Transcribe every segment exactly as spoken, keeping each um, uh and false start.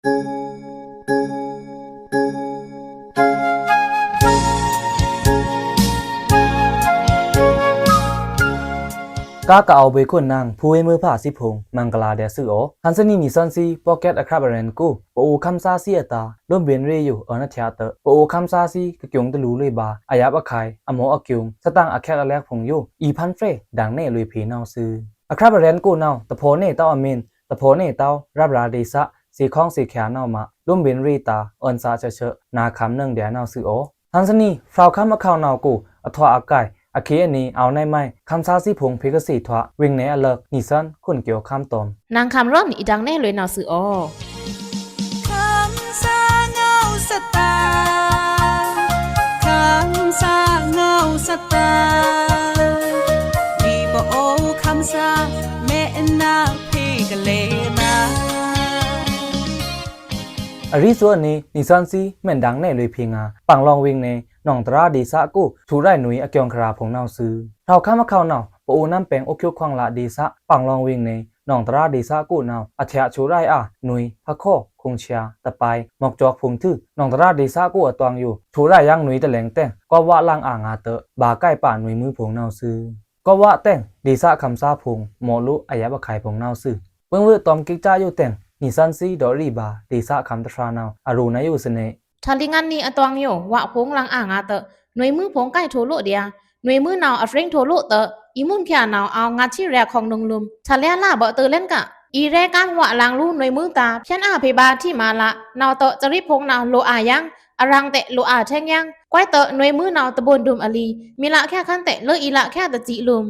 ကားကအဝ်ဗွေႏခွန်နင် ဖူးဝေးမွိုးဖါသီးဖိုင် မဂ်လာဒျာႏသွူသြ။ ဟန်ႏသနီ နီသွဉ်းသီး podcast အခြပ် ရဲဉ်ႏကို ပအိုဝ်ႏခမ်းသားသီးအတာႏ လိုမ်းဗဉ်ႏရေꩻယိုအွောန်ႏအထျꩻတွော့ꩻ ပအိုဝ်ႏခမ်းသားသီးကကျူံႏတလူႏလွေꩻဗာႏ အယပ်ꩻခုဲင်ႏ အမော့အကျူံႏ သတင်ꩻအချက်အလက်ဖိုင်ႏယို အီႏဖန်းဖြယ်ဒင်ႏနယ်လွေꩻဖေႏနဝ်ꩻသွူ။ အခြပ် ရဲဉ်ႏကိုနဝ်ꩻ တဖော့ꩻနယ်တဝ်းအမင်း တဖော့ꩻနယ်တဝ်းရပ်ရာႏဒေႏသ သေႏခေါင်းသေႏချာႏနဝ်ꩻမှာ လိုမ်းဗဉ်ႏရေꩻတာႏ အွောန်ႏသꩻဆာႏဆာႏ နာႏခံႏနွောင်ꩻဒျာႏနဝ်ꩻသွူ။ ဟန်ႏသနီ ဖြောက်ꩻခမ်းအခြပ်နဝ်ꩻကို အထွာအကိုင် အခေအနီ အဝ်ႏနယ်မွဲ ခမ်းသားသီးဖိုင်ႏဖေႏကသေ့ꩻထွာ ဝေင်နယ်အလၢတ် နီသွဉ်းခွန်ကျော်ခမ်းတွမ် နင်ႏခံႏရဲဉ်ႏ အီႏဒင်ႏနယ်လွေꩻနဝ်ꩻသွူ။ အရိသွဉ်းအနီ နီသွဉ်းသီး မ့ၢ်ဒင်ႏနယ်လွေꩻဖေႏငါႏ ပင်လောင်ဝေင်နယ် နောင်တရာဒေႏသကို ဆူရိုက်နွေအကျိုင်ႏချရာဖိုင်ႏနဝ်ꩻသွူ။ ဖြောက်ꩻခမ်းအခြပ်နဝ်ꩻ ပအိုဝ်ႏနမ်းပဲင်ႏ အိုးချူပ်ခွင်ႏလဒေႏသ ပင်လောင်ဝေင်နယ် နောင်တရာဒေႏသကိုနဝ်ꩻ အထျꩻဆူရိုက်အာ နွေ ဖခေါ် ခုံချာ တပိုင် မွက်ကျောက်ဖိုင်ႏသွူ။ နောင်တရာဒေႏသကိုအတွင်ယို ဆူရိုက်ယင်နွေတလဲင်ႏတဲင် ကောပ်ဝလင်အာငါႏတွော့ꩻ ဗာႏကိုင်ꩻပါနွေမွိုးဖိုင်ႏနဝ်ꩻသွူ။ ကောပ်ဝတဲင် ဒေႏသခမ်းသားဖိုင်ႏ မော့လိုအယပ်ꩻခုဲင်ႏဖိုင်ႏနဝ်ꩻသွူ။ ပင်ဝွေးတွမ်ကိတ်ꩻချာႏယိုတဲင် နီသွဉ်းသီးဒေါ့ꩻရီဗာႏ ဒေႏသခမ်းသားသြာနဝ်ꩻ အရိုꩻနယိုသနေ ထရီငါနံအတွင်ယို ဝဖိုင်ႏလင်အာငါႏတွော့ꩻ နွေမွိုးဖိုင်ႏကိုင်ꩻထိုလိုဒျာႏ နွေမွိုးနဝ်ꩻ အဖြိင်းထိုလိုတွော့ꩻ အီႏမုန်ဖြာနဝ်ꩻ အဝ်ႏငါႏသီးရဲခုင်ႏနုင်ꩻလွမ် ထရီလဗော့ꩻတွော့ꩻလၢင်းက အီႏရဲကမ်းဝလင်လူနွေမွိုးတာႏ ဖြန်းအာဖေႏဗာႏထီꩻမာလာ နဝ်ꩻတွော့ꩻစရီဖိုင်ႏနဝ်ꩻ လိုအာယင် အရင်ꩻတဲ့ လိုအာထဲင်ယင်ꩻ ကွဲးတွော့ꩻနွေမွိုးနဝ်ꩻ တဘိုန်ဒုမ်အလီ မီလခဲခန်းတဲ့ လိုအီလခဲတစံလွမ်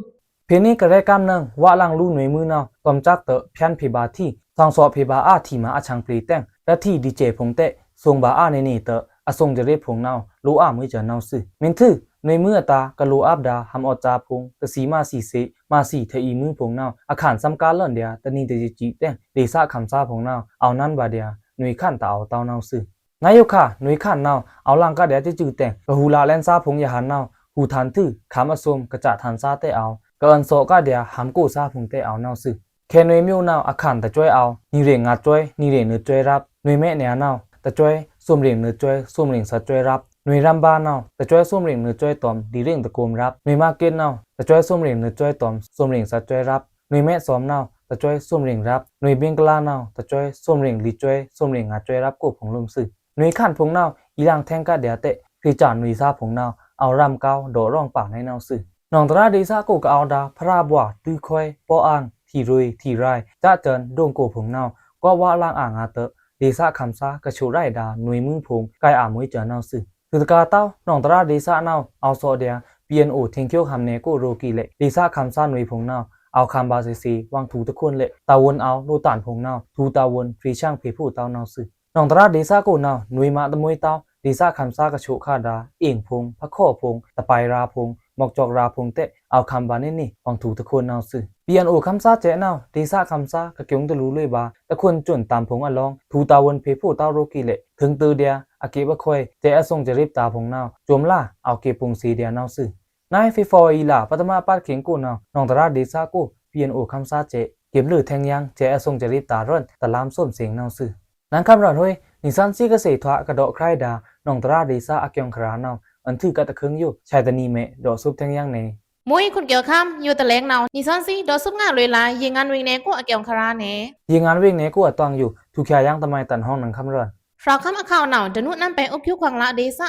ဖေႏနေကရဲကမ်းနင် ဝလင်လူနွေမွိုးနဝ်ꩻ တွမ်စက်တွော့ꩻ ဖြန်းဖေႏဗာႏထီ သွင်သော့ဖေႏဗာႏအာထီမာအချောင်ပျီတဲင် တထီဒီစဲဖိုင်ႏတဲ့ သွင်ဗာႏအာနေနေတွော့ꩻ အသွင်စရီဖိုင်ႏနဝ်ꩻ လိုအာမွေးစဲနဝ်ꩻသွူ။ မင်းထူ နွေမွိုးအတာႏ ကလိုအာပ်ဒါ ဟမ်အော့ꩻစာဖိုင်ႏ တသီမာသီသေ မာသီထေအီႏမွိုးဖိုင်ႏနဝ်ꩻ အခန်ႏသမ်ႏကားလွန်ဒျာႏ တနံၤတယကီးတဲင် ဒေႏသခမ်းသားဖိုင်ႏနဝ်ꩻ အဝ်ႏနန်းဗာႏဒျာႏ နွေခန်ႏတအဝ်ႏတဝ်းနဝ်ꩻသွူ။ နယိုခါ နွေခန်ႏနဝ်ꩻ အဝ်ႏလင်ꩻကဒျာႏတစုတဲင် ကဟူꩻလꩻလဲင်ꩻသားဖိုင်ႏယဟန်ႏနဝ်ꩻ ဟူꩻထန်ႏသွူ ခမ်းအသွမ်ꩻကစာ့ꩻထန်ႏသားတဲ့အဝ်ႏ ကအွဉ်ႏသော့ꩻကဒျာႏ ဟမ်ကိုꩻသားဖိုင်ႏတဲ့အဝ်ႏနဝ်ꩻသွူ။ ခဲနွေမျိူးနဝ်ꩻ အခန်ႏတစွဲးအဝ်ႏ နီရေꩻငါႏစွဲး နီရေꩻနွေꩻစွဲး ရပ် နွေမဲ့နျာႏနဝ်ꩻ တစွဲးသွမ်ရေꩻနွေꩻစွဲး သွမ်ရေꩻသတ်စွဲး ရပ် နွေရမ်ဗာႏနဝ်ꩻ တစွဲးသွမ်ရေꩻနွေꩻစွဲးတွမ် ဒီႏရေင်ꩻတကောမ်ႏ ရပ် နွေမာႏကတ်နဝ်ꩻ တစွဲးသွမ်ရေꩻနွေꩻစွဲးတွမ် သွမ်ရေꩻသတ်စွဲး ရပ် နွေမဲ့သွမ်နဝ်ꩻ တစွဲးသွမ်ရေꩻရပ် နွေမင်္ဂလာႏနဝ်ꩻ တစွဲးသွမ်ရေꩻလီစွဲး သွမ်ရေꩻငါစွဲး ရပ်ကိုဖိုင်ႏလွမ်သွူ။ နွေခန်ႏဖိုင်ႏနဝ်ꩻ အီႏလင်ထဲင်ကဒျာႏတဲ့ ခရစ်စျာန်နွေသားဖိုင်ႏနဝ်ꩻ အဝ်ႏရမ်ႏကောင်းဒေါ့ꩻရောင်ꩻပါနဲနဝ်ꩻသွူ။ နောင်တရာဒေႏသကိုကအောက်ဒါ ဖရာဘွာ တူခွဲ ပော့အာင် ထီရွေ ထီရိုင်ႏ စတင်ဒုံကိုဖိုင်ႏနဝ်ꩻ ကောပ်ဝလင်အာငါႏတွော့ꩻ ဒေႏသခမ်းသားကဆူရိုက်ဒါ နွေမွိုးဖိုင်ႏ ကိုင်အာမွေးစဲနဝ်ꩻသွူ။ သွူတကာႏတဝ်း နောင်တရာဒေႏသနဝ်ꩻ အဝ်ႏသော့ꩻဒျာႏ ပီအဲန်အို ထိင်းချောက်ဟမ်နဲကိုရိုကီးလဲ့ ဒေႏသခမ်းသားနွေဖိုင်ႏနဝ်ꩻ အဝ်ႏခမ်းဗာႏသေသေ ဝင်ထူႏတခွန်လဲ့ တာဝန်အဝ်ႏလိုꩻတန်ဖိုင်ႏနဝ်ꩻ ထူႏတာဝန်ဖြေရှင်းဖေႏဖို့တဝ်းနဝ်ꩻသွူ။ နောင်တရာဒေႏသကိုနဝ်ꩻ နွေမွိုးတမွိုးတဝ်း ဒေႏသခမ်းသားကဆူခါဒါ အင်ဖိုင်ႏ ဖခေါ်ဖိုင်ႏ တပိုင်ႏရာဖိုင်ႏ မွက်ကျောက်ရာဖိုင်ႏတဲ့ အဝ်ႏခမ်းဗာႏနေနေ ဝင်ထူႏတခွန်နဝ်ꩻသွူ။ ပီအဲန်အိုခမ်းသားစဲနဝ်ꩻ ဒေႏသခမ်းသားကကျူံႏတလူႏလွေꩻဗာႏ တခွန်ႏစွန်ꩻတန်ဖိုင်ႏအလောင်း ထူႏတာဝန်ဖေႏဖို့တဝ်းရိုကီးလဲ့ ထိင်းတွေဒျာႏ အကေပ်အခွဲ စဲအသွင်စရီတာဖိုင်ႏနဝ်ꩻ စွမ်ꩻလာ အဝ်ႏကေပ်ဖိုင်ႏသေဒျာႏနဝ်ꩻသွူ။ နွေဖေဖော်ဝါရီလ ပထမပတ်ခင်ကိုနဝ်ꩻ နောင်တရာဒေႏသကို ပီအဲန်အိုခမ်းသားစဲ ကေပ်လွေထဲင်ယင် စဲအသွင်စရီတာရွန် တလမ်းသွမ်သင်နဝ်ꩻသွူ။ နင်ႏခမ်းရွန်ဟွေး နီသွဉ်းသီးကသေ့ꩻထွာကဒေါ့ꩻခရိုင်ဒါ နောင်တရာဒေႏသအကျိုင်ႏချရာနဝ်ꩻ အွဉ်ႏထွူကတ်တခွိုင်ႏယို ဆဲတနံၤမဲ့ ဒေါ့ꩻသွူပ်းထဲင်ယင်န့ၣ် မွိုးခွန်ကျော်ခမ်း ယိုတလဲင်နဝ်ꩻ နီသွဉ်းသီး ဒေါ့ꩻသွူပ်းငါလွေꩻလါ ရေငန်ဝေင်နယ်ကိုအကျိုင်ႏချရာန့ၣ် ရေငန်ဝေင်နယ်ကိုအတွင်ယို ထူႏချာႏယင်တမိုင်ႏတန်ဖိုင်ႏ နင်ႏခမ်းရွန် ဖြောက်ꩻခမ်းအခြပ်နဝ်ꩻ ဒနုနမ်းပဲင်ႏ အိုးချူပ်ခွင်ႏလဒေႏသ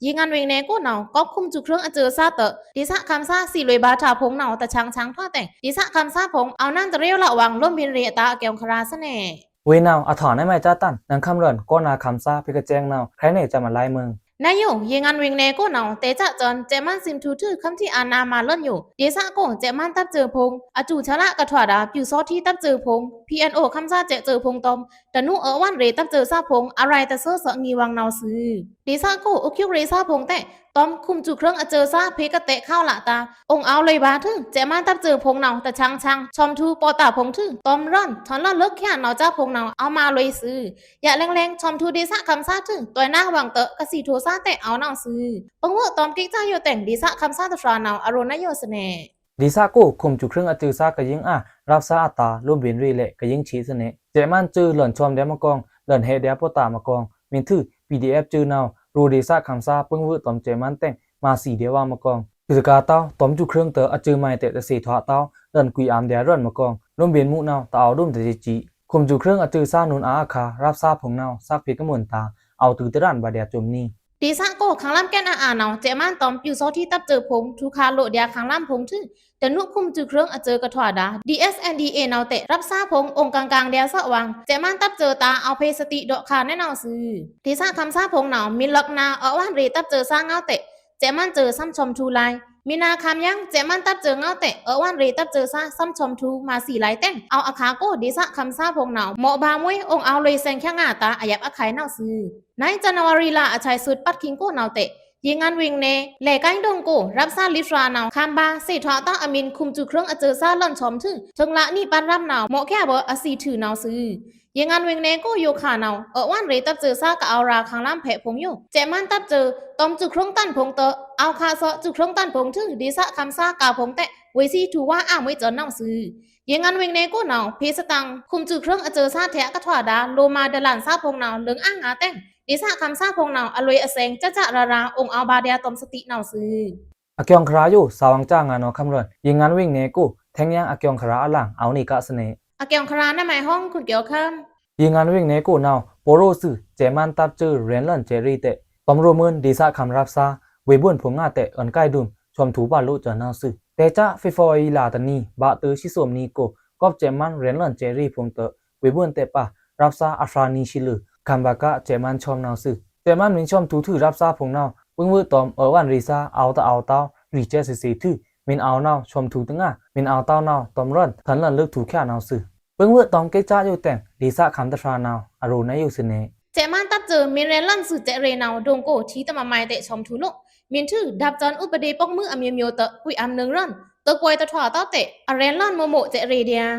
ရေငန်ဝေင်နယ်ကိုနဝ်ꩻ ကောပ်ခုမ်ႏစူးခြိုင်းအစဲးသားတွော့ꩻ ဒေႏသခမ်းသားသီးလွေꩻဗာႏထၢဖိုင်ႏနဝ်ꩻ တချောင်ချောင်ထွာတဲင် ဒေႏသခမ်းသားဖိုင်ႏ အဝ်ႏနန်းတရေဝ်လဝင် လိုမ်းဗဉ်ႏရေꩻအတာႏအကျိုင်ႏချရာသွူန့ၣ် ဝေနဝ်ꩻ အထွာနမွဲ့စတန် နင်ႏခမ်းရွန် ကောနာခမ်းသား ဖေႏကစဲင်နဝ်ꩻ ခရိုင်နယ်ꩻစံꩻမလ်မွိုင် နယို ရေငန်ဝေင်နယ်ကိုနဝ်ꩻ တဲꩻစဲ့စွန် စဲမန်းစံမ်ထူႏထွူ ခမ်းထီအာဏာမလွိုန်ယို ဒေႏသကို စဲမန်းတပ်စဲဖိုင်ႏ အတူႏဆလကထွာဒါ ပြုစောထီးတပ်စဲဖိုင်ႏ ပီအဲန်အိုခမ်းသားစဲစဲဖိုင်ႏတွမ် ဒနုအဝွန်ရေတပ်စဲသားဖိုင်ႏ အရိုင်တသဲသွဲငီဝင်နဝ်ꩻသွူ။ ဒေႏသကို အိုးချူပ်ရေသားဖိုင်ႏတဲ့ တွမ်ခုမ်ႏစူးခြိုင်းအစဲးသား ဖေႏကတဲခဝ်လတာႏ အိုင်အဝ်ႏလွေꩻဗာႏထွူ စဲမန်းတပ်စဲဖိုင်ႏနဝ်ꩻ တချောင်ချောင် ဆွမ်ထူပော့တာဖိုင်ႏထွူ တွမ်ရွန် ထွန်လလွိုက်ချာနဝ်ꩻသားဖိုင်ႏနဝ်ꩻ အဝ်ႏမလွေꩻသွူ။ ယလဲင်လဲင် ဆွမ်ထူဒေႏသခမ်းသားထွူ တွဲနဝ်ဝင်တွော့ꩻ ကသီထိုသားတဲ့ အဝ်ႏနဝ်ꩻသွူ။ ပငိုးတွမ်ကိတ်ꩻစၢယိုတဲင် ဒေႏသခမ်းသားတဖြာနဝ်ꩻ အရိုနယိုသွူန့ၣ် ဒေႏသကို ခုမ်ႏစူးခြိုင်းအစဲးသားကယိင်းအာ ရပ်သားအတာႏ လိုမ်းဗဉ်ႏရေလဲ့ ကယိင်းဆီသွူန့ၣ် စဲမန်းစဲလွန်ဆွမ်ႏဒဲမကောင် လန်ဟဲဒျာႏပော့တာမကောင်း မ့ၢ်ထွူ PDF စၢꩻနဝ်ꩻ ရိုꩻဒေသခမ်းသား ပိုင်ꩻဝွို့ꩻ တွမ်ႏစဲ့ꩻမန်းတဲင် မါသီဒျာႏဝါမကောင်း ထွူတကာႏတဝ်း တွမ်ႏစူꩻချွင်းတဢ အစၢꩻမုဲင်တဲ တသ့ထွာꩻတဝ်း လန်ကွီꩻအံႏဒျာႏရွဉ်မကောင်း လိုမ်းဗဉ်ႏမူးနဝ်ꩻ တအောဝ်ဒွုမ်တစဲးစံ ခုမ်ႏစူꩻချွင်းအစၢꩻသားနွုန်အာႏအခါ ရပ်ꩻသားဖိုင်ႏနဝ်ꩻ သက်ꩻဖေႏကမွန်ꩻတာ အောဝ်တွိုက်ꩻတရန့်ဗာႏဒျာႏစုမ်ႏနီ။ ဒေသကို ခမ်းလမ်းကဲနာ်အာႏနဝ်ꩻ စဲ့ꩻမန်းတွမ်ႏ ပျူစောထီးတပ်စၢꩻဖိုင်ႏ ထွူခါꩻလိုꩻဒျာႏခမ်းလမ်းဖိုင်ႏထွူ တနုခုမ်ႏစူꩻချွင်းအစၢꩻကထွာဒါ DSNDA နဝ်ꩻတဲ ရပ်ꩻသားဖိုင်ႏ အိုင်ႏကင်ႏကင်ႏဒျာႏသော့ꩻဝွင် စဲ့ꩻမန်းတပ်စၢꩻတာႏ အောဝ်ဖေႏသတိဒေါ့ခါꩻနဲနဝ်ꩻသွူ။ ဒေသခမ်းသားဖိုင်ႏနဝ်ꩻ မီႏလွောက်ꩻနာ အဝွန်ရေတပ်စၢꩻသားငဝ်းတဲ စဲ့ꩻမန်းစၢꩻသမ်ႏဆွမ်ႏထွူလါ မီႏနာခမ်းယင်း စဲ့ꩻမန်းတပ်စၢꩻငဝ်းတဲ အဝွန်ရေတပ်စၢꩻသားသမ်ႏဆွမ်ႏထွူ မါသီလါတဲင် အောဝ်အခါကို ဒေသခမ်းသားဖိုင်ႏနဝ်ꩻ မော့ဗာႏမွေး အိုင်ႏအောဝ်လွေꩻသဲင်ꩻချာငါတာႏ အယပ်ꩻအခုဲင်ႏနဝ်ꩻသွူ။ နွေꩻ ဇန်နဝါရီလ အဆါသုတ်ꩻပတ်ꩻခင်ႏကိုနဝ်ꩻတဲ ရေငန်ဝေင်နယ် လဲကိုင်းဒုံကို ရပ်ꩻသားလီဖြာနဝ်ꩻ ခမ်းဗာႏသ့ထွာꩻတဝ်းအမီႏ ခုမ်ႏစူꩻချွင်းအစၢꩻသားလန်ဆွမ်ႏထွူ ထုံꩻလနီပန်းရပ်နဝ်ꩻ မော့ခဲဗာႏအသီးထွူနဝ်ꩻသွူ။ ရေငန်ဝေင်နယ်ကို ယိုခါနဝ်ꩻ အဝွန်ရေတပ်စၢꩻသားကအဝ်ရာႏခမ်းလမ်းဖေဖိုင်ႏယို စဲ့ꩻမန်းတပ်စၢꩻ တွမ်ႏစူꩻချွင်းတန်ဖိုင်ႏတဢ အောဝ်ခါသော့ꩻစူꩻချွင်းတန်ဖိုင်ႏထွူ ဒေသခမ်းသားကာဖိုင်ႏတဲ ဝေသီးထွူဝါအာႏမွေးစၢꩻနဝ်ꩻသွူ။ ရေငန်ဝေင်နယ်ကိုနဝ်ꩻ ဖေႏသတင်ꩻ ခုမ်ႏစူꩻချွင်းအစၢꩻသားထဲကအထွာဒါ လိုꩻမာႏဒလန်သားဖိုင်ႏနဝ်ꩻ လိုင်အာငါတဲင် ဒေသခမ်းသားဖိုင်ႏနဝ်ꩻ အလွေꩻအသဲင်ꩻ စစရရာႏအိုင်ႏအောဝ်ဗာႏဒျာႏတွမ်ႏသတိနဝ်ꩻသွူ။ အကျိုင်ႏခရာယို စာဝ်ကျားငါနော ခမ်းရွဉ် ရေငန်ဝေင်နယ်ကို ထဲင်ယင်းအကျိုင်ႏခရာအလင် အောဝ်နေကစနေ အကျိုင်ႏခရာနမုဲင်ဟွင် ခွန်ကျော်ခမ်း။ ရေငန်ဝေင်နယ်ကိုနဝ်ꩻ ပောရိုးသွူ စဲ့ꩻမန်းတပ်စၢꩻ ရဲဉ်လွဉ်စဲ့ꩻရေတဲ တွမ်ႏရိုꩻမွဉ်ဒေသခမ်းရပ်သား ဝေဗွဉ်ဖိုင်ႏငါတဲ အွဉ်ႏကိုက်ဒုံ ဆွမ်ႏထွူဗာႏလိုꩻစၢꩻနဝ်ꩻသွူ။ တဲက ဖေဖော်ဝါရီလ တနွေ ဗာႏတဵုသီးသွမ်ႏနွေကို ကော့ꩻစဲ့ꩻမန်းရဲဉ်လွဉ်စဲ့ꩻရေဖိုင်ႏတဢ ဝေဗွဉ်တဲပာ ရပ်သားအဖြာနွေသီးလွော် ခမ်းဗာႏက စဲ့ꩻမန်းဆွမ်ႏနဝ်ꩻသွူ။ စဲ့ꩻမန်းမီႏဆွမ်ႏထွူထွူ ရပ်သားဖိုင်ႏနဝ်ꩻ ပိုင်ꩻဝွို့ꩻတွမ်ႏအဝွန်ရေသား အောဝ်တအောဝ်တဝ်း ရီစဲသေသွူထွူ မီႏအောဝ်နဝ်ꩻ ဆွမ်ႏထွူတငါ မီႏအောဝ်တဝ်းနဝ်ꩻ တွမ်ႏရွဉ် ထွဉ်လွဉ်လွိုက်ထွူချာနဝ်ꩻသွူ။ ပိုင်ꩻဝွို့ꩻတွမ်ႏကိတ်စယိုတဲင် ဒေသခမ်းတဖြာနဝ်ꩻ အရိုꩻနယိုသနေ စဲ့ꩻမန်းတပ်စၢꩻ မီႏရဲဉ်လွဉ်သွူစဲ့ꩻရေနဝ်ꩻ ဒုံကို ထီတမမိုင်တဲဆွမ်ႏထွူလိုꩻ မီႏထွူ ဓာတ်ကြွင်းဥပဒေပုဒ်မ အမျိုးမျိုးတဢ ကွိုက်ꩻအံႏနုင်ႏရွဉ် တွိုက်ꩻပွဲတထွာတဝ်းတဲ အရဲဉ်လွဉ်မိုမိုစဲ့ꩻရေဒျာႏ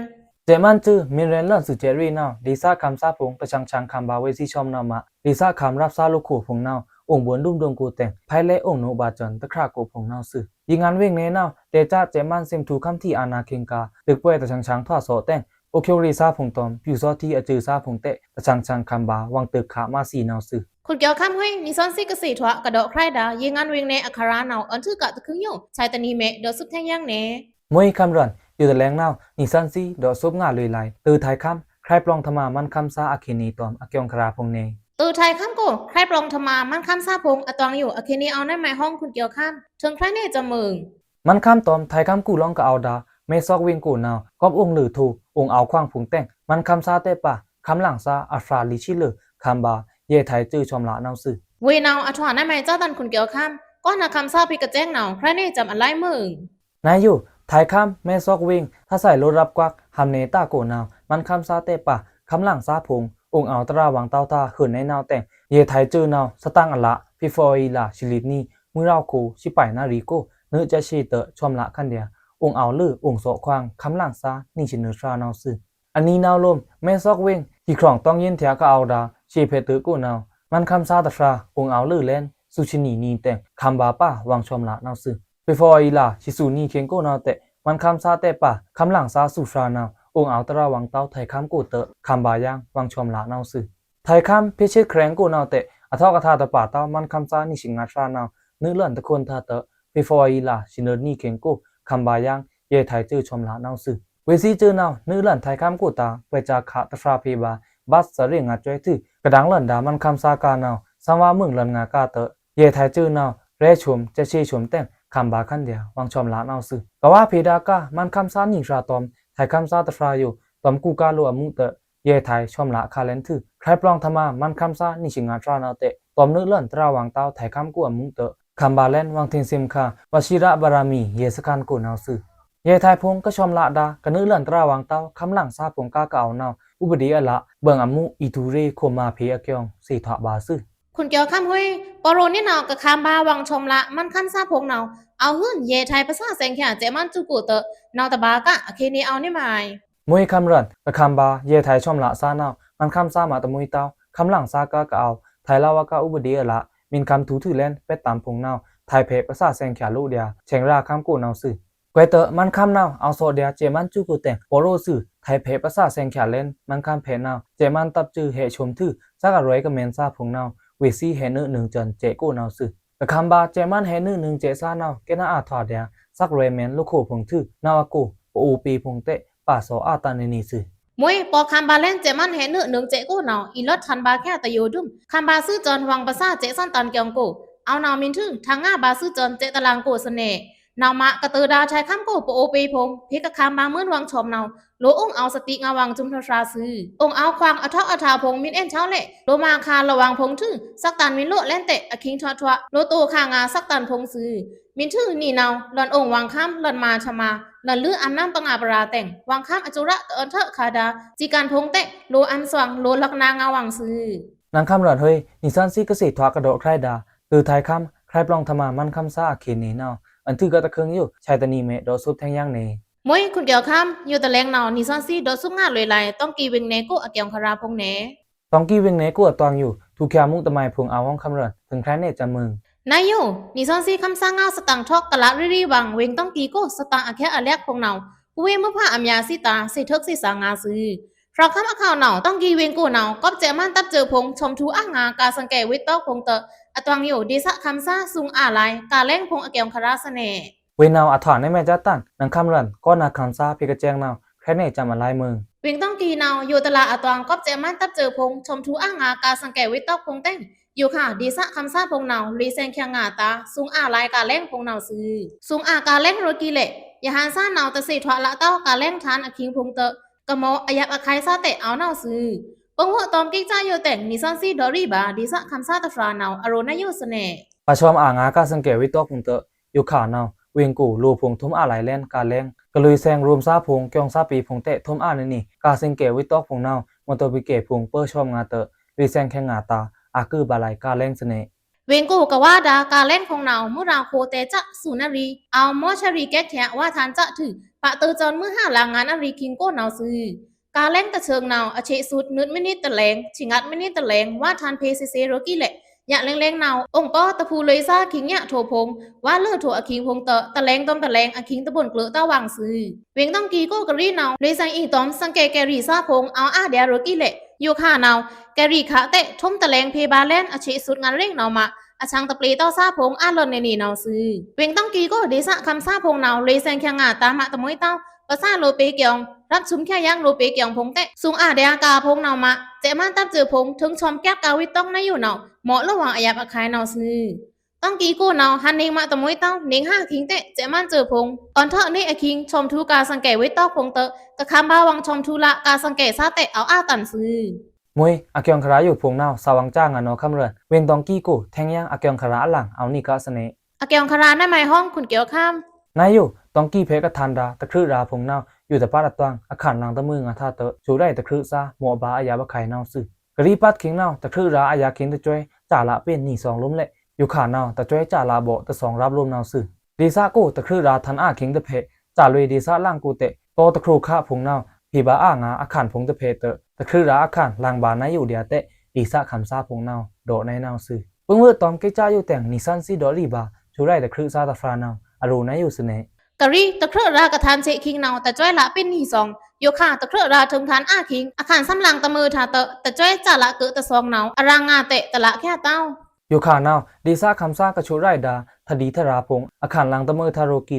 စဲ့ꩻမန်းစၢꩻ မီႏရဲဉ်လွဉ်သွူစဲ့ꩻရေနဝ်ꩻ ဒေသခမ်းသားဖိုင်ႏ တဆင်ဆင်ခမ်းဗာႏဝေသီးဆွမ်ႏနဝ်ꩻမး ဒေသခမ်းရပ်သားလိုꩻခိုင်ꩻဖိုင်ႏနဝ်ꩻ အိုင်ႏဗွဉ်ႏဒုံဒုံကိုတဲင် ဖဲလဲအိုင်ႏနုဘါႏစွဉ်တခြာကိုဖိုင်ႏနဝ်ꩻသွူ။ ရေငန်ဝေင်နယ်နဝ်ꩻ တဲက စဲ့ꩻမန်းသွမ်ႏထွူခမ်းထီအာဏာခင်ကာ တွိုက်ꩻပွဲတဆင်ဆင်ထွာသော့တဲင် အိုက်ႏဖြိုးရေသားဖိုင်ႏတွမ်ႏ ပျူစောထီးအစၢꩻသားဖိုင်ႏတဲ တဆင်ဆင်ခမ်းဗာႏ ဝင်တွိုက်ꩻခါမါသီနဝ်ꩻသွူ။ ခွန်ကျော်ခမ်းဟွေး နီသွဉ်းသီးကသ့ထွာ ကဒီးခြဲဒါ ရေငန်ဝေင်နယ်အခရာနဝ်ꩻ အွဉ်ႏထွူကတခွိုင်ႏယို ဆာတနွေမုဲ ဒီးသွပ်ထဲင်ယင်းနေ မွေးခမ်းရွဉ် ယိုတလဲင်နဝ်ꩻ နီသွဉ်းသီး ဒီးသွပ်ငါလွေꩻလါ တွိုက်ꩻထုဲင်ခမ်း ခြဲပလောင်ထမာႏမန်းခမ်းသား အခေနေတွမ်ႏ အကျိုင်ႏခရာဖိုင်ႏနေ တွိုက်ꩻထုဲင်ခမ်းကို ခြဲပလောင်ထမာႏမန်းခမ်းသားဖိုင်ႏ အတွင်ႏယို အခေနေ အောဝ်ႏနဲမုဲဟွင် ခွန်ကျော်ခမ်း ထုင်ခြဲနေ စမုင် မန်းခမ်းတွမ်ႏ ထုဲင်ခမ်းကူလောင်ကအဝ်ႏဒါ မဲသော့ဝေင်ကိုနဝ်ꩻ ကော့ꩻအိုင်ႏလွို့ꩻထွူ အိုင်ႏအောဝ်ႏခွင်ဖိုင်ႏတဲင် မန်းခမ်းသားတဲပာ ခမ်းလင်သား အဖြာလီသီးလွော် ခမ်းဗာႏ ရဲထုဲင်စၢꩻဆွမ်ႏလနဝ်ꩻသွူ။ ဝေနဝ်ꩻ အထွာနမုဲ စတန်ခွန်ကျော်ခမ်း ကောနခမ်းသားဖေႏကစဲင်နဝ်ꩻ ခြဲနေစမ်ႏအလဲမုင် နယို ထုဲင်ခမ်း မဲသော့ဝေင် ထဆိုင်လွို့ရပ်ကွက် ဟမ်းနယ်တကိုနဝ်ꩻ မန်းခမ်းသားတဲပာ ခမ်းလင်သားဖိုင်ႏ အိုင်ႏအောဝ်ႏတရာဝင်တဝ်းတာႏ ဟိုင်ႏနဲနဝ်ꩻတဲင် ရဲထုဲင်စၢꩻနဝ်ꩻ စတင်ꩻအလ ဖေဖော်ဝါရီလ သီးလွော်နွေ မွေးရဝ်ႏကို သီးပၢၢ်နရီကို နွေစဲးသီးတဆွမ်ႏလခမ်းဒျာႏ အိုင်ႏအောဝ်ႏလွို့ အိုင်ႏသော့ခွင် ခမ်းလင်သား နွေသီးနွေဖြာနဝ်ꩻသွူ။ အနွေနဝ်ꩻလိုမ် မဲသော့ဝေင် ထီႏခြုံတောင်းယဉ်ထဲကအဝ်ႏဒါ သီးဖဲတုကိုနဝ်ꩻ မန်းခမ်းသားတဖြာ အိုင်ႏအောဝ်ႏလွို့လဲန် သူသီးနွေနွေတဲင် ခမ်းဗာႏပာ ဝင်ဆွမ်ႏလနဝ်ꩻသွူ။ ဖေဖော်ဝါရီလ သီးသူနွေခင်ကိုနဝ်ꩻတဲ မန်းခမ်းသားတဲပာ ခမ်းလင်သားသူဖြာနဝ်ꩻ အိုင်ႏအောဝ်ႏတရာဝင်တဝ်း ထုဲင်ခမ်းကိုတ ခမ်းဗာႏယင်း ဝင်ဆွမ်ႏလနဝ်ꩻသွူ။ ထုဲင်ခမ်း ဖေႏသီးခြဲင်ကိုနဝ်ꩻတဲ အထောက်အထားတပါတဝ်း မန်းခမ်းသားနွေသီးငါဖြာနဝ်ꩻ နွေလွဉ်တခွန်တာတ ဖေဖော်ဝါရီလ သီးလွော်နွေခင်ကို ခမ်းဗာႏယင်း ရဲထုဲင်စၢꩻဆွမ်ႏလနဝ်ꩻသွူ။ ဝေသီးစၢꩻနဝ်ꩻ နွေလွဉ်ထုဲင်ခမ်းကိုတာႏ ပှဲးစခါတဖြာဖေႏဗာႏ ဘတ်သရေငါသွဲထွူ ကဒင်လွဉ်ဒါ မန်းခမ်းသားကာနဝ်ꩻ သင်ဝါမုင်လွဉ်ငါကာတ ရဲထုဲင်စၢꩻနဝ်ꩻ ရဲဆွမ်ႏ စဲးသီးဆွမ်ႏတဲင် ခမ်းဗာႏခမ်းဒျာႏ ဝင်ဆွမ်ႏလနဝ်ꩻသွူ။ ကဝါဖေႏဒါကာ မန်းခမ်းသားနွေဖြာတွမ်ႏ ထုဲင်ခမ်းသားတဖြာယို တွမ်ႏကူကာလိုအမူတ ရဲထုဲင်ဆွမ်ႏလခါလဲန်ထွူ ခြဲပလောင်ထမာႏ မန်းခမ်းသားနွေသီးငါဖြာနဝ်ꩻတဲ တွမ်ႏနွေလွဉ်တရာဝင်တဝ်း ထုဲင်ခမ်းကိုအမူတ ခမ်းဗာႏလဲန် ဝင်ထိန်သိမ်ခါ ဝသီရပါရမီ ရဲစခန်းကိုနဝ်ꩻသွူ။ ရဲထုဲင်ဖိုင်ႏကဆွမ်ႏလဒါ ကနွေလွဉ်တရာဝင်တဝ်း ခမ်းလင်သားဖိုင်ႏကာကအဝ်ႏနဝ်ꩻ ဥပဒေအလ ဘိုင်ႏအမူ အီတူရေ ခိုမ်းမါဖေႏအကျိုင်ႏ သီးထွာဗာႏသွူ။ ခွန်ကျော်ခမ်းဟွေး ပရိုန့နဝ်ꩻ ကခမ်းဗာႏဝင်ဆွမ်ႏလ မန်းခမ်းသားဖိုင်ႏနဝ်ꩻ အောဝ်ဟုဉ် ရဲထုဲင်ပသဆဲင်ႏချာ စဲ့ꩻမန်းစူကိုတ နဝ်ꩻတဗာႏက အခေနေ အောဝ်န့မုဲ မွေးခမ်းရွဉ် ကခမ်းဗာႏ ရဲထုဲင်ဆွမ်ႏလသားနဝ်ꩻ မန်းခမ်းသားမတမွေးတဝ်း ခမ်းလင်သားကာကအဝ်ႏ ထုဲင်လဝကဥပဒေအလ မီႏခမ်းထူထွူလဲန် ပဲတမ်းဖိုင်ႏနဝ်ꩻ ထုဲင်ဖဲပသဆဲင်ႏချာလိုဒျာႏ ဆဲင်ႏရာႏခမ်းကိုနဝ်ꩻသွူ။ ကွယ်တ မန်းခမ်းနဝ်ႈ အဝ်သော့ဒျား စဲ့မန်းစုကိုတဲင် ပော့ရိုးသွူ ထႆးဖဲပသ်သႃႇသႅင်ၶျႃးလႅၼ် မန်းခမ်းဖဲနဝ်ႈ စဲ့မန်းတပ်ႉစွို ဟဲချုမ်ထု သၢၵ်ႈအရွယ်ကမႅၼ်ႈသႃးဖုံနဝ်ႈ ဝေ့သီးဟဲနုးနုင်းစၼ် စဲ့ကိုၼဝ်ႈသွူ။ တခမ်းဗာ စဲ့မန်းဟဲနုးနုင်းစဲ့သႃးနဝ်ႈ ကဲနအါထွားဒျား သၢၵ်ႈရွယ်မႅၼ်ႈ လုၵ်ႉႁူဝ်ၽုံထု နဝ်ႈအကို ပအိုဝ်ပေၽုံတဲ ပာ်သောအါတၢၼ်ႇနေနေသွူ။ မွေး ပေႃးခမ်းဗာလႅၼ် စဲ့မန်းဟဲနုးနုင်းစဲ့ကိုနဝ်ႈ အီလွတ်ႉထၢၼ်ဗာ ၶျႃးတယိုဒုမ် ခမ်းဗာသွူၸွၼ် ဝၢင်းပသႃႇ စဲ့သွၼ်တၼ်းၵျွင်းကို အဝ်နဝ်မိၼ်ထု ထၢင်ႇငႃႈဗာသွူၸွၼ် စဲ့တလၢင်းကိုသၼေႇ နဝ်မႃး ကတိူဝ်းဒၢထႆးၶမ်းကို ပအိုဝ်ပေၽုံ ၽေးကၶမ်းဗာမိုၼ်းဝၢင်းသွမ်ႈနဝ် လိုအုင်ဢဝ်သတိငႃးဝၢင်း ၸုမ်းထရႃးသွူ အုင်ဢဝ်ၶႂၢင်ဢထွၵ်ႈအထႃၽုံ မိၼ်းဢဵၼ်ႇသဝ်းလႄႈ လိုမႃးၶႃးလဝၢင်းၽုံထု သၵ်းတၼ်းမိၼ်းလိုဝ်းလႅၼ်တႄႉ အၶိင်းထွတ်ႈထွတ်ႈ လိုတူဝ်ၶႃးငႃးသၵ်းတၼ်းၽုံသွူ မိၼ်းထု နီၼ်ၼဝ် လွၼ်ဢုင်ဝၢင်းၶမ်း လွၼ်မႃးထမ်ႇမႃႇ လွၼ်လိုဝ်းဢမ်ႇၼမ်ပငႃးပရာတႅင် ဝၢင်းၶမ်းအၸူရႃႇ တဢွၼ်ထႃႈၶႃးဒႃး ၸီႇၵၼ်ၽုံတႄႉ လိုဢၼ်သွင် လိုလၵ်းၼႃးငႃးဝၢင်းသွူ။ နင်ၶမ်းလွၼ်ႁူၺ်း နီသွၼ်သီး ကသေထွၵ်ႈ ကဒေႃႇၶရၢႆးဒၢ တိုဝ်းထႆးၶမ်း ၶရၢႆးပလွင်ထမ်ႇမႃႇ မၼ်းၶမ်းသႃး အၶေၼေႇနဝ် ဢၼ်တိုဝ်းၵတ်းတၶိုင်ယိုဝ်း သၢႆတၼီမႄႈ ဒေါ်စုပ်းထႅင်ႈယင်းၼႄ။ မွေး ၶုၼ်ၵျေႃႇၶမ်း ယိုဝ်းတလႅင်နဝ် နီသွၼ်သီး ဒေါ်စုပ်းငႃးလွႆလၢႆ တွင်ႇကီဝဵင်းၼႄၵူဝ်း အၵျွင်းၶရႃးၽုံၼႄ။ တွင်ႇကီဝဵင်းၼႄၵူဝ်း အတွင်ႇယိုဝ်း ထူၵ်ႈၶျႃးမုၵ်ႉတမႆႇၽုင် ဢဝ်ႁွင်ႈၶမ်းရွၼ်ႇ ထိုင်ၶၢႆႉၼႄၸမ်မိူင် နႆယိုဝ်း နီသွၼ်သီး ၶမ်းသႃးငဝ်း သတင်ႇထွၵ်ႈ တလၢတ်ႈရီရီဝၢင်း ဝဵင်းတွင်ႇကီၵူဝ်း သတင်ႇအခႅၵ်ႈအလႅၵ်ႈၽုင်နဝ် ၽူႈဝေးမိုဝ်းၽႃႉ အမျႃးသီးတႃ သေထုၵ်ႇသေသၢင်ငႃးသွူ။ ၽြႃးၶမ်း ဢၶၢဝ်ႇၼဝ် တွင်ႇကီဝဵင်းၵူဝ်းနဝ် ၵွပ်ႈစဲ့မၼ်းတပ်ႉၸိူဝ်းၽုင် သွမ်ႈထူဝ်းဢငႃး ၵႃႈသင်ၵႄႇဝိတ်းတွၵ်ႇၽုင်တႄႉ အတွင်ႇယိုဝ်း တေႇသၶမ်းသႃး သုင်ဢႃးလၢႆး ၵႃႈလႅင်းၽုင် အၵျွင်းၶရႃးသၼေႇ။ ဝဵင်းနဝ် အထွၼ်ၼႂ်းမႄႈၸၢတ်ႈတၢၼ်ႈ နင်ၶမ်းရွၼ်ႇ ၵေႃႈၼႃႈၶၢမ်ႇသႃး ၽေးၵႃႈၸႅင်ႈနဝ် ၶၢႆႉၼႄၸမ်ဢလၢႆးမိူင် ဝဵင်းတွင်ႇကီနဝ် ယိုဝ်းတလႃႇ အတွင်ႇ ၵွပ်ႈစဲ့မၼ်းတပ်ႉၸိူဝ်းၽုင် သွမ်ႈထူဝ်းဢငႃး ၵႃႈသင်ၵႄႇဝိတ်းတွၵ်ႇၽုင်တႄႉ ယိုဝ်းၶႃႈ တေႇသၶမ်းသႃးၽုင်နဝ် လွေသႅင်ၶႅင်ႇငႃးတႃ သုင်ဢႃးလၢႆး ၵႃႈလႅင်းၽုင်နဝ်သွူ။ သုင်ဢႃး ၵႃႈလႅင်း ရေႃးၵီႇလႄႈ ယႃႇႁၼ်သႃးနဝ် တသေထွႆလႃႉတဝ်ႈ ၵႃႈလႅင်းထၢၼ်ႈ အၶိင်းၽုင်တႄႉ ၵမေႃဢယၢပ်ႈဢၶၢႆသႃးတႄႉ ဢဝ်နဝ်သွူ။ ပိူင်ဝိုတ်ႉတွမ်ၵိတ်ႉၸႃႉယိုဝ်းတႅင်ႇ နီသွၼ်သီး ဒေါ်ရီႇဘႃႇ တေႇသၶမ်းသႃးတၽြႃးနဝ် အရေႃးၼႆယိုဝ်းသၼေႇ။ ပႃးသွမ်ႈဢငႃး ၵႃႈသင်ၵႄႇဝိတ်းတွၵ်ႇၽုင်တႄႉ ယိုဝ်းၶႃႈနဝ် ဝဵင်းၵူဝ်း လိုဝ်းၽုင်ထူမ်ႈဢႃးလၢႆးလႅၼ် ၵႃႈလႅင်း ၵလွေသႅင် ရူမ်သႃးၽုင် ၵျွင်းသႃးပေၽုင်တႄႉ ထူမ်ႈဢႃးၼႆၼီႈ ၵႃႈသင်ၵႄႇဝိတ်းတွၵ်ႇၽုင်နဝ် မေႃႇတေႃႇပီႇၵႄႇၽုင် ပိူဝ်ႉသွမ်ႈငႃးတႄႉ လွေသႅင်ၶႅင်ႇငႃးတႃ ဢၵိုဝ်ႉပႃးလၢႆး ၵႃႈလႅင်းသၼေႇ။ ဝဵင်းၵူဝ်း ၵႃႈဝႃႈတႃႇ ၵႃႈလႅင်းၽုင်နဝ် မူးရႃႇၶူဝ်းတႄႇၸႃႉ သုၼ်ႇၼရီႇ ဢဝ်မေႃႇသရီႇၵႅတ်ႇၶႄႇ ဝႃႈထၢၼ်ႈၸႃႉထိုဝ် ပႃႇတိူဝ်ႇၸွၼ်ႈမိုဝ်းႁႃႈလင် ငႃႇၼရီႇၶိုင်ႈၵူဝ်းနဝ်သွူ။ ၵႃႈလႅင်းတထိူၵ်ႈနဝ် အသဵတ်ႈသုတ်း ၼိုတ်ႈမိၼိတ်ႉတလႅင် သီႇငၢတ်ႈမိၼိတ်ႉတလႅင် ဝႃႈထၢၼ်ႈၽေးသေသေ ရေႃးၵီႇလႄႈ ယႃႉလႅင်းလႅင်းနဝ် ဢွင်ႇပေႃး တၽူႈလွေႇသႃး ၶိင်းယႃႉထူဝ်ၽုင် ဝႃႈလိူဝ်ထူဝ် ဢၶိင်းၽုင်တႄႉ တလႅင်းတွမ်တလႅင်း ဢၶိင်းတပုၼ်ႈ ၵိူဝ်တႃႇဝၢင်းသွူ။ ဝဵင်းတွင်ႇကီၵူဝ်း ၵရီးနဝ် လွေသႅင်ဢိင်တွမ် သင်ၵႄႇၵႄႇရီႇသႃးၽုင် ဢဝ်ဢႃးလႅင်း ရေႃးၵီႇလႄႈ ယိုဝ်းၶႃႈနဝ် ၵႄႇရီႇၶႃႈတႄႉ ထူမ်ႈတလႅင်းၽေးပႃးလႅၼ် အသဵတ်ႈသုတ်း ငၢၼ်းရဵင်ႇနဝ်မႃး ဢသၢၵ်ႈတပျေႇတဝ်ႈသႃးၽုင် ဢႃးလွၼ်ႇၼႆၼီႈနဝ်သွူ။ ဝဵင်းတွင်ႇကီၵူဝ်း တေႇသၶမ်းသႃးၽုင်နဝ် လွေသႅင်ၶႅင်ႇငႃးတႃ မႃးတမူၺ်းတဝ်ႈ ပႃႇသႃႇလူဝ်ႇပေၵျွင်း ရပ်ႉသုမ်းၶႄႇယၢင်း လူဝ်ႇပေၵျွင်းၽုင်တႄႉ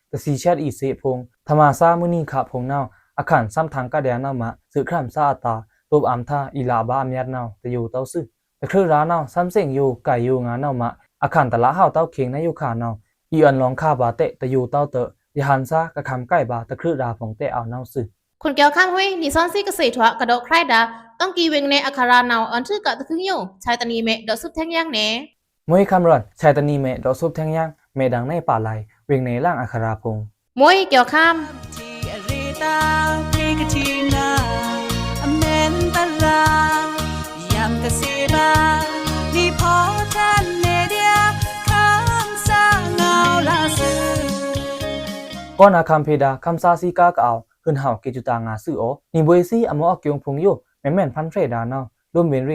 သုင်ဢႃးလႅင်း ၵႃႈၽုင်နဝ်မႃး စဲ့မၼ်းတပ်ႉၸိူဝ်းၽုင် ထိုင်သွမ်ႈၵႅပ်ႉၵႃႈဝိတ်းတွၵ်ႇၼႆယိုဝ်းနဝ် မေႃႇလူဝ်ႇဝၢင်းဢယၢပ်ႈဢၶၢႆနဝ်သွူ။ တွင်ႇကီၵူဝ်းနဝ် ႁၼ်ၼိင်ႈမႃးတမူၺ်းတဝ်ႈ ၼိင်ႈႁႃႈၶိင်းတႄႉ စဲ့မၼ်းၸိူဝ်းၽုင် ဢွၼ်ထေႃးၼႆႉ ဢၶိင်းသွမ်ႈထူဝ်း ၵႃႈသင်ၵႄႇဝိတ်းတွၵ်ႇၽုင်တႄႉ တၶမ်းဝႃႈ ဝၢင်းသွမ်ႈထူဝ်းလႃႉ ၵႃႈသင်ၵႄႇသႃးတႄႉ ဢဝ်ဢႃးတၼ်သွူ။ မူၺ်း ဢၵျွင်းၶရႃ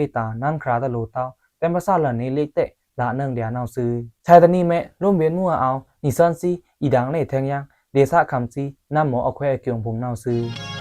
းယူႇၽုင်နဝ် သၢင်ႈဝၢင်းၸႃႉငၢၼ်းၼေႃႈ ၶမ်းရွၼ်ႇ ဝဵင်းတွင်ႇကီၵူဝ်း ထႅင်ႈယင်း ဢၵျွင်းၶရႃး ဢလၢင်ႇ ဢဝ်ၼီႈၵႃႈသၼေႇ။ ဢၵျွင်းၶရႃး ၼႂ်းမႆႉႁွင်ႇ ၶုၼ်ၵျေႃႇၶမ်း ၼႆယိုဝ်း တွင်ႇကီၽႄႈၵထၢၼ်းတႃ တၶိုၵ်ႉရႃးၽုင်နဝ် ယူႇတပၢတ်ႈတတွင်း ဢၶၢၼ်ႇလင်တမိုဝ်းငႃးထႃႈတႄႉ သူႇလႆႈတၶိုၵ်ႉသႃး မေႃႇပႃး ဢယၢပ်ႈဢၶၢႆနဝ်သွူ။ ၵရီးပတ်ႉၶိင်းနဝ် တၶိုၵ်ႉရႃး ဢယၢပ်ႈၶိင်း တၸွႆႈၸႃႇလႃႉပဵၼ်ႇၼီႈသွင်လုမ်းလႄႈ ယူႇၶႃႈနဝ် တၸွႆႈၸႃႇလႃႉ ပေႃႇတသွင်ရပ်းလုမ်းနဝ်သွူ။ တေႇသၵူဝ်း တၶိုၵ်ႉရႃး ထၢၼ်ႇဢၶိင်းတၽႄႈ ၸႃႇလွႆႈ တေႇသလၢင်ႉၵူႈတႄႉ တေႃႇတၶူဝ်ၶႃႈၽုင်နဝ် ၽီပႃဢငႃး ဢၶၢၼ်ႇၽုင်တၽႄႈတႄႉ တၶိုၵ်ႉရႃး ဢၶၢၼ်ႇလင်ပႃးၼႆယူႇလႄႈတႄႉ တေႇသၶမ်းသႃးၽုင်နဝ် တေႃႇၼႆႉနဝ်သွူ။ ပိူင်ဝိုတ်ႉတွမ်ၵိတ်ႉၸႃႉယူႇတႅင်ႇ ၼီႈသၼ်သီး တေႃႇရီႇပႃး သူႇလႆႈတၶိုၵ်ႉသႃးတၽြႃးနဝ် ဢလူဝ်ႇၼႆယူႇသၼေႇ။ ၵရီး တၶိုၵ်ႉရႃး ၵထၢၼ်းသီးၶိင်းနဝ် တၸွႆႈလႃႉပဵၼ်ႇၼီႈသွင် ယူႇၶႃႈ တၶိုၵ်ႉရႃး ထိုင်ထၢၼ်ႇဢၶိင်း ဢၶၢၼ်ႇသမ်ႉလင်တမိုဝ်းထႃႈတႄႉ တၸွႆႈၸႃႇလႃႉၵိူဝ်တသွင်နဝ် ဢရၢင်ႇငႃးတႄႉ တလႃႉၶႄႇတဝ်ႈ ယူႇၶႃႈနဝ် တေႇသၶမ်းသႃး ၵသူႇရႆႇတႃ ထၢတ်ႈလီထႃႇရႃႇၽုင် ဢၶၢၼ်ႇလင်တမိုဝ်းထႃႈရေႃးၵီႇလႄႈ ႁမ်ႇဢေႃးၸႃႇၽုင် တသီႇသျႅတ်ႉဢီႇသေႇၽုင် ထမ်ႇမသႃႇ မိုၼ်းၼီႈၶႃႈၽုင်နဝ် ဢၶၢၼ်ႇသမ်ႉထၢင်ႇၵတ်ႉယႃႇၼဝ်မႃး သိုပ်ႇၶရမ်ႉသႃႇဢတႃ တူပ်းဢမ်ႇထႃႈ ဢီႇလႃႇပႃႇဢမျၢတ်ႈနဝ် တယူႇတဝ်ႈသိုဝ်ႈ တၶိုၵ်ႉရႃးနဝ် သမ်ႉသဵင်ႈယူႇ ၵႆႇယူႇငႃးနဝ်မႃး ဢၶၢၼ်ႇတလႃႉႁဝ်ႉတဝ်ႈၶိင်းၼႆယူႇၶႃႈနဝ် ဢီႈဢၼ်လွင်ႈၶႃႈပႃႇတႄႉ တယူႇတဝ်ႈတႄႉ ယႃႇႁၼ်သႃႇ ၵၶမ်ၵႆႉပႃး တၶိုၵ်ႉရႃးၽုင်တႄႉ ဢဝ်နဝ်သိုဝ်ႈ။ ၶုၼ်ၵျေႃႇၶမ်းႁူၺ်း ၼီႈသၼ်သီး ၵသေႇထွႃႇ ၵႃႈတေႃႇၶရၢႆးတႃ တွင်ႇၵီႈဝဵင်းၼႄႇ ဢၶႃႇရႃႇၼဝ် ဢွၼ်ထိုဝ်ၵႃႈတၶိုင်ယူႇ သၢႆတၼီႈမႄႈ တေႃႇသုပ်းထႅင်ႈယင်းၼႄႇ။ မူၺ်းၶမ်းရွၼ်ႇ သၢႆတၼီႈမႄႈ တေႃႇသုပ်းထႅင်ႈယင်း မႄႈတၢင်းၼႂ်းပႃႇလၢႆႇ ဝဵင်းၼႄႇလၢင်ႉ ဢၶႃႇရႃႇၽုင်။ မူၺ်းၵျေႃႇၶမ်း ၵေႃႈၼႃႈၶၢမ်ႇၽေႇတႃႇ ၶမ်းသႃးသီးၵႃးၵႃႈဢဝ် ႁိုၼ်ႇႁၢဝ်ႇၵေႇၸူႇတႃႇငႃႇသိုဝ်ႉဢေႃႈ။ ၼီႈပူၺ်သီး ဢမေႃဢၵျူဝ်းၽုင်ယူႇ မႄႈမႅၼ်ႈၽၼ်းၽေႇတႃႇၼဝ်ႈ လုမ်းဝဵၼ်းရေႇတႃႇ ၼၢၼ်းၶရႃႇတလူဝ်ႇတဝ်ႈ တႅမ်ႈပႃးသႃႇလၼ်ႇၼီႈလဵၵ်းတႄႉ လႃႇၼိူင်ႇလႅၼ်ၼဝ်ႈသိုဝ်ႈ။ သၢႆတၼီႈမႄႈ လုမ်းဝဵၼ်းမူႇဢဝ် ၼီႈသၼ်သီး အီႏဒင်ႏနယ်ꩻထင်ႏယင်း ဒေႏသꩻခမ်းသီး နမ်ꩻမော်အခွဲးအကျိုင်းအဖုံႏနဝ်ꩻသွူ။